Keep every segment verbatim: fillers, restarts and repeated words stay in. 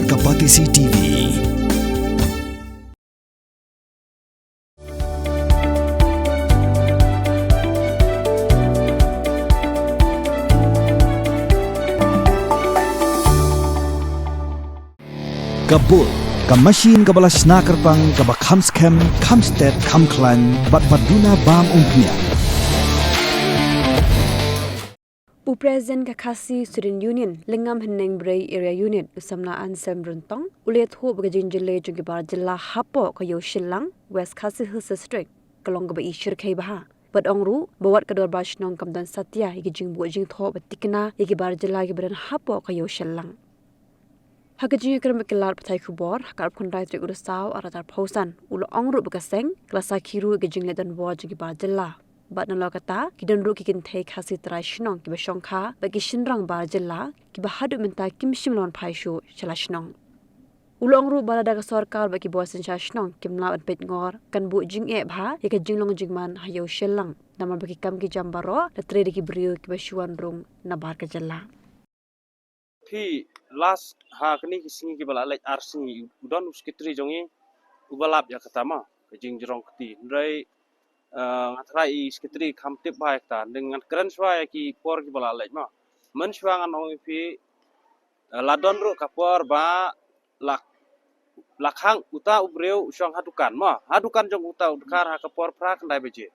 Ka Batesi T V. Ka Bull, ka machine kaba la shna kyrpang, kaba kham skhem, kham stet, kham khlaiñ, bad pat duna bam umphniang. U President ka Khasi Student Union Lyngngam Hynñiewbrei Area Unit, u Samla Anselm Ryntong, u la ïathuh ba ka jingjyllei jong ki bar jylla hapoh ka ïew Shillong, West Khasi Hills District, ka long kaba i shyrkhei bha. Bad ong ruh ba wat ka dorbar shnong kam don satia ïa ki jingbuh jingthoh ba thikna ïa ki bar jylla kiba don hapoh ka ïew Shillong. Ha ka jingïakren bad ki lad pathai khubor ha ka arphew khyndai tarik u Risaw arhajar arphew san, u la ong ruh ba ka seng ka la sakhi ruh ïa ka jingleh donbor jong ki bar jylla. Bad nalor kata, ki don ruh ki kynthei Khasi trai shnong kiba shongkha bad ki shynrang bar jylla kiba haduh mynta kim shym la wan phai shuh sha la shnong. U la ong ruh ba lada ka sorkar bad ki bor synshar shnong kim lah ban peit ngor, kan buh jingeh bha ïa ka jinglong jingman ha ïew Shillong, namar ba ki kam ki jam baroh la trei da ki briew kiba shu wan rung na bar ka jylla. Phi, last ha kine ki sngi kiba la leit ar sngi, u don u secretary jong ngi uba lap ïa kata ma ka jingjrong kti. Hynrei, eh, nga tharai i secretary kham tip bha ïa kata, hynrei ngan kren shuwa ïa ki por kiba la leit ma. Mynshuwa ngan ong ïa phi, eh, la don ruh ka por ba la, la khang uta u briew u shong ha dukan ma, ha dukan jong uta u dkhar ha ka por phra khyndai baje.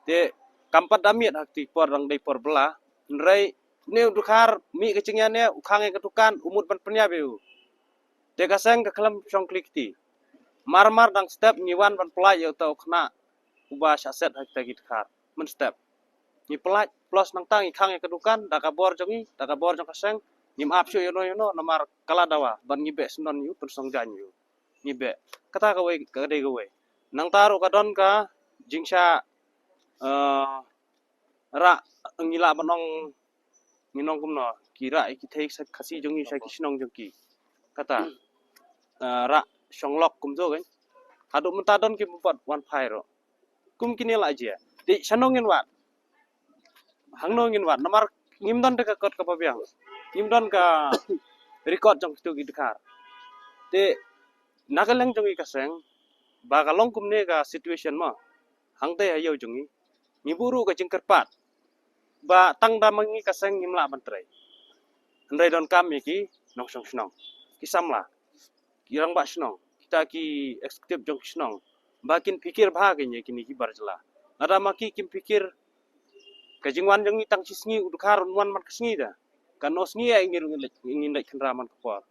Te kam pat da miet ha kti por, dang dei por bylla. Hynrei une u dkhar mih ka jingïa ne u khang ïa ka dukan, u mut ban pynïap ïa u. Te ka seng ka khlem shong khlieh kti. Mar mar dang step ngi wan ban pynlait ïa uta u khynnah uba shah set ha kita ki dkhar mynstep. Ngi pynlait plus nangta ngi khang ïa ka dukan da ka bor jong ngi, da ka bor jong ka seng. Ngim ap shuh ïano ïano namar ka la dawa bad ngi beh syndon ïa u, pynsong jaiñ ïa u. Ngi beh. Kata kawei, ka dei kawei. Nangta ruh ka don ka jingshah, eh, rah, ngi lah ban ong, ngi ong kumno, ki rah ïa ki thei Khasi jong ngi sha ki shnong jong ki. Kata, eh, rah shong lok kumto kan. Haduh mynta don ki bym pat wan phai ruh. Kum kine la jia. Te shano ngin wad? Hangno ngin wad? Namar ngim don te ka kot kaba biang. Ngim don ka record jong kito ki dkhar. Te na ka liang jong ngi ka seng, ba ka long kumne ka situation ma, hangtei ha ïew jong ngi, ngi buh ruh ka jingkyrpad ba tang da ma ngi ka seng ngim lah ban trei. Hynrei donkam ïa ki nongshong shnong, ki samla, ki rangbah shnong, kita ki executive jong ki shnong, ba kin phikir bha ïa kine ki bar jylla. Lada ma ki kim phikir, ka jingwan jong ngi tang shi sngi u dkhar un wan man ka sngi da. Katno sngi ïa ngi ruh ngin leit, ngin leit khynra man ka por.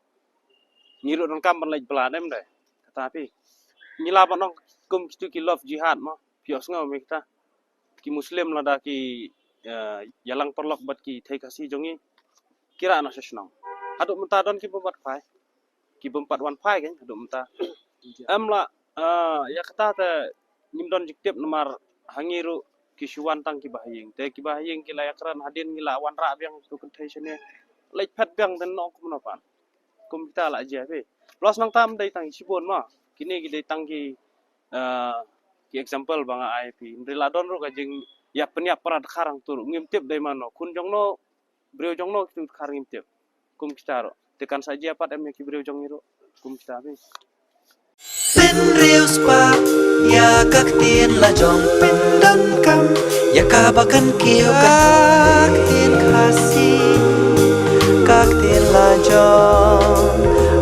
Ngi ruh donkam ban leit bylla ne em de. Kata phi. Ngi lah ban ong kum kitu ki love jihad ma. Phi ïohsngew me kita. Ki Muslim lada ki, eh, ïalang paralok bad ki thei Khasi jong ngi, ki rah noh sha shnong. Haduh mynta don ki bym pat phai. Ki bym pat wan phai kan haduh mynta. Em lah, eh, ïa kata te ngim don jingtip namar ha ngi ruh ki shu wan tang kiba ha ïing. Te kiba ha ïing ki la ïakren hadien ngi la wanrah biang tu kynthei shane. Leit phet biang te noh kumno pat. Kum kita la jia phi. Plus nangta ym dei tang shibun ma. Kine ki dei tang ki, eh, ki example ba nga ai phi. Hynrei la don ruh ka jingïap pynïap para dkhar hangtu ruh. Ngim tip dei mano. Khun jong no, briew jong no kitu dkhar ngim tip. Kum kita ruh. Te kan sa jia pat em ïa ki briew jong ngi ruh. Kum kita phi. Pynriewspah ïa ka ktien lajong, pyndonkam ïa kaba kan kiew, ka ktien Khasi, ka ktien lajong,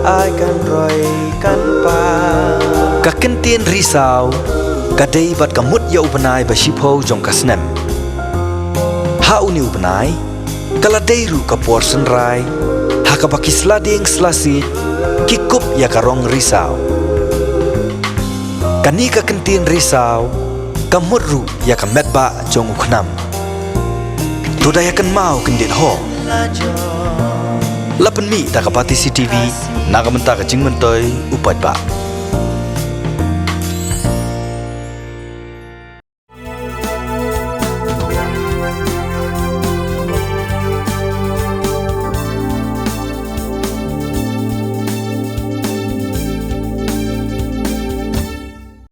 ai kan roi kan pang. Ka ktien Risaw ka dei bad ka mut ïa u bnai ba shiphew jong ka snem. Ha une u bnai ka la dei ruh ka por synrai, ha kaba ki sla dieng sla siej ki kup ïa ka rong risaw. Kane ka kyntien risaw ka mut ruh ïa ka metbah jong u khnam. To da ïa kynmaw kyndit ho. La pynmih da ka Batesi T V, na ka bynta ka jingmyntoi u paidbah.